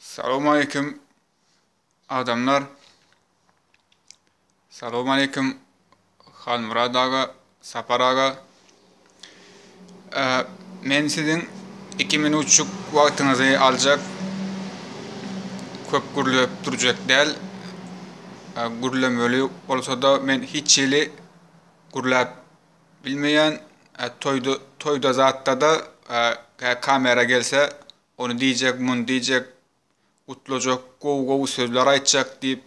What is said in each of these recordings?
Salowmaleýkim adamlar. Salowmaleýkim Halmyrat aga, Sapar aga. Men siziň 2 minutjyk wagtyňyzy aljak. Köp gürlep durjak däl. Gürlemeli bolsa-da men hiç hili gürläp bilmeýän. Toýda toýda zatda-da kamera gelse Ony diýjek, muny diýjek, gutlajak, gowy-gowy sözler aýtjak diýip,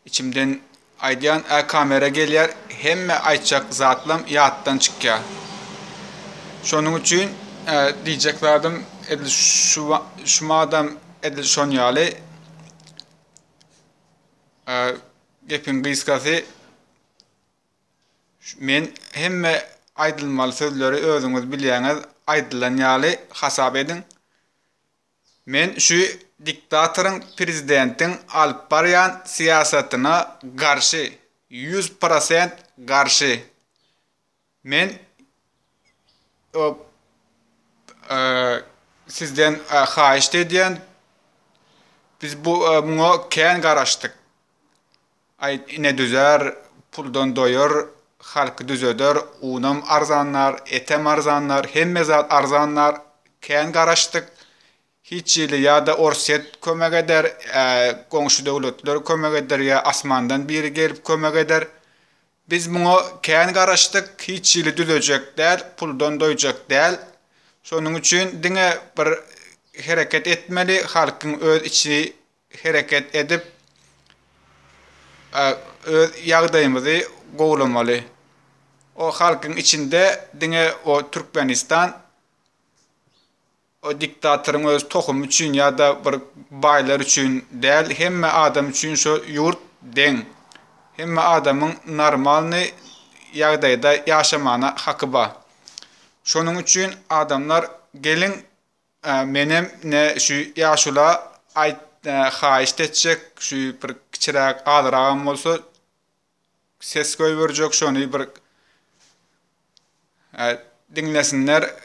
içimden aýdýan. Ä kamera gelýär, hemme aýtjak zatlam ýatdan çykýar. Şonuň üçin diýjek zadym edil şu şu madam edil şon ýaly. Gepiň gysgasy Men hemme aýdylmaly sözleri özüňiz bilýäňiz aýdylan ýaly hasap ediň. Men şu diktatoryň prezidentiň alyp barýan syýasatyna garşy 100% garşy. Men sizden haýyşt edýän biz bu muňa kän garaşdyk. Aý, ine düzär, puldan doýar, halky düzeder, unam arzanlar, etem arzanlar, hemme zat arzanlar, kän garaşdyk, hiç hili ýa-da Orsýet kömek eder, goňşy döwletler kömek eder ýa asmandan biri gelip kömek eder. Biz muňa kän garaşdyk, hiç hili düzejek däl, puldan doýjak däl. Şonuň üçin diňe bir hereket etmeli, halkyň öz içi hereket edip öz ýagdaýymyzy gowulamaly. O halkyň içinde diňe o Türkmenistan o diktatoryň öz tohumy üçin ýa-da bir baýlar üçin däl, hemme adam üçin şo ýurt deň. Hemme adamyň normalny ýagdaýda ýaşamana haky bar. Şonuň üçin adamlar geliň Menem ine şu ýaşula aýt haýyşt etjek şu bir kiçiräk azragam bolsa ses goýberjek şony bir diňlesinler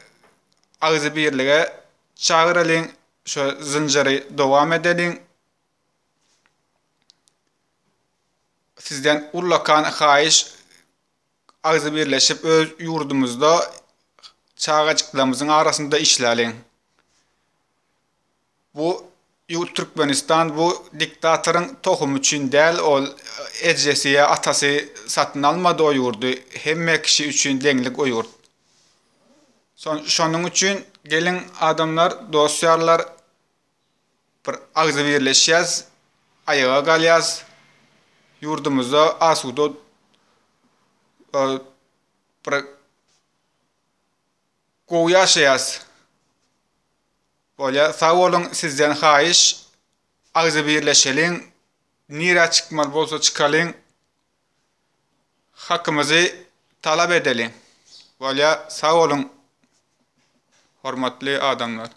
agzybirlige çagyralyň şu zynjyry dowam edeliň sizden ullakan haýyş Agzybirleşip öz ýurdumyzda çagajyklarymyzyň arasynda işläliň. Bu ýurt Türkmenistan bu diktatoryň tohumy üçin däl ol ejesi ýa atasy satyn almady o ýurdy hemme kişi üçin deňlik o ýurt. Şonuň üçin geliň adamlar dost ýarlar Bir agzybirleşýäs, aýaga galýas, ýurdumyzda asuda bir gowy ýaşaýas. Bolýa, sag boluň, sizden haýyş, agzybirleşeliň, nirä çykmaly bolsa çykalyň, hakymyzy talap edeliň. Bolýa, sag boluň, hormatly adamlar.